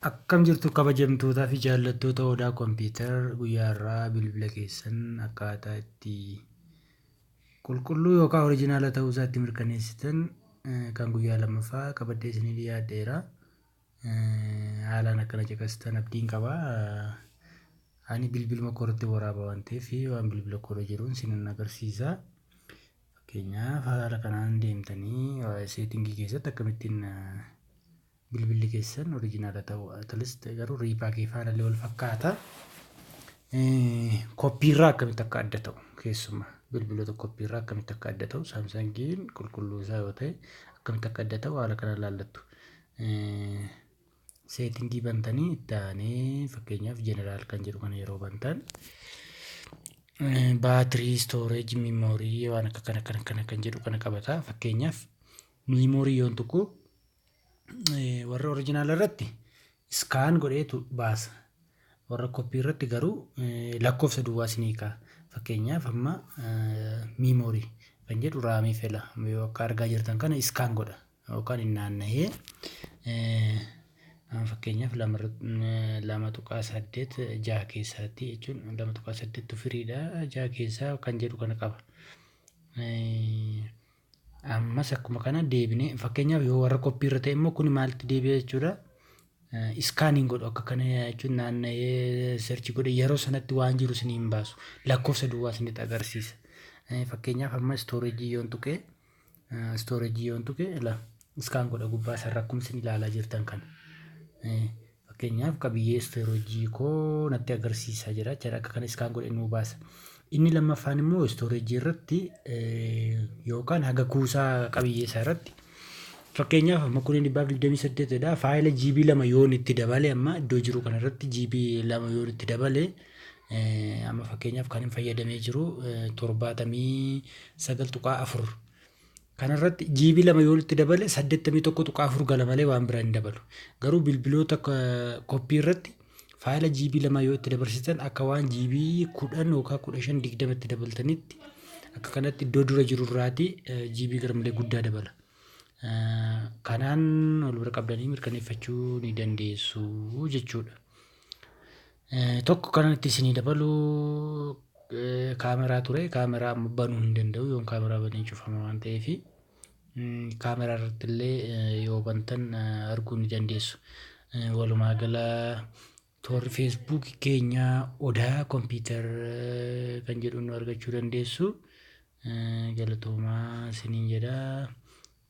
Akkam jirtu, kabajamtootaa fi jaallattoota Odaa Kompiitar? Guyyaa irraa bilbila keessan akkaataa itti qulqulluu yookaan original ta'uu isaa itti mirkaneessitan kan guyyaa lammaffaa qabadhee isinii dhiyaadheera. Haalaan akkana caqasitan abdiin qaba. Ani bilbiluma koorratti waraaba waan ta'eef, waan bilbila koorra jiruun isinan agarsiisa. Fakkeenyaaf, haala kanaan deemtanii setting keessatti akkamittiin bilbilli keessan original ta'u, at least garuu repack faana illee wal fakkaata. Copy irraa akkamitti akka adda ta'u, keessumaa bilbiloota copy irraa akkamitti akka adda ta'u, Samsungiin qulqulluu isaa yoo ta'e akkamitti akka adda ta'u haala kana ilaallattu. Setting bantanii, itti aanee fakkeenyaaf general kan jedhu kana yeroo bantan, battery, storage, memory, waan akka kana kana kana kan jedhu kana qabata. Fakkeenyaaf, memory yoon tuqu, warra original irratti scan godheetu baasa. Warra copy irratti garuu lakkoofsa duwwaa isinii ka'a. Fakkeenyaaf, amma memory kan jedhu RAM fela yoo akka argaa jirtan kana scan godha yookaan hin naanna'ee. Fakkeenyaaf, 2.86 keessaatti jechuun 2.8tu firiidha, jaha keessaa kan jedhu kana qaba. Ammas akkuma kana deebinee, fakkeenyaaf, yoo warra copy irra ta'e immoo kun maalitti deebi'a jechuudha. Scaniin godhu akka kana jechuun naanna'ee search godhe yeroo sanatti waan jiru isinii hin baasu. Lakkoofsa duwwaa isinitti agarsiisa. Fakkeenyaaf, amma storage yoon tuqe, scan godha gubbaa isaarra akkuma isin ilaalaa jirtan kana. Fakkeenyaaf, qabiyyee storage koo natti agarsiisaa jira jechuudha. Akka kana scan godhe nuu baasa. Inni lammaffaan immoo storage irratti yookaan haga kuusaa qabiyyee isaa irratti, fakkeenyaaf, amma kun 128dha. Faayila GB 2 yoon itti dabale, amma iddoo jiru kanarratti GB 2 yoon itti dabale, amma fakkeenyaaf kan hin fayyadamee jiru 79.4, kanarratti GB 2 yoon itti dabale 81.4 gala malee waan biraa hin dabalu. Garuu bilbiloota copy irratti faayila GB 2 yoo itti dabarsitan, akka waan GB 10 yookaan 15, 20 itti dabaltanitti, akka kanatti iddoo dura jiru irraati GB garmalee guddaa dabala. Kanaan wal bira qabdanii mirkaneeffachuu ni dandeessu jechuudha. Tokko kanan itti isinii dabalu kaameraa ture. Kaameraa amma banuu hin danda'u, yoon kaameraa banee cufama waan ta'eef, kaameraa irratti illee yoo bantan arguu ni dandeessu. Walumaa gala, toorri Feesbuukii keenya Odaa Kompiitar kan jedhu nu argachuu dandeessu. Galatoomaa isiniin jedha.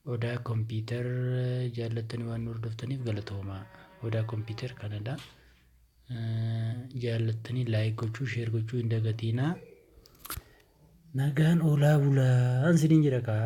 Odaa Kompiitar jaallattanii waan nu hordoftaniif galatoomaa. Odaa Kompiitar kanadha. Jaallattanii like gochuu, share gochuu hin dagatinaa. Nagaan oolaa bulaa isiniin jedha kaa.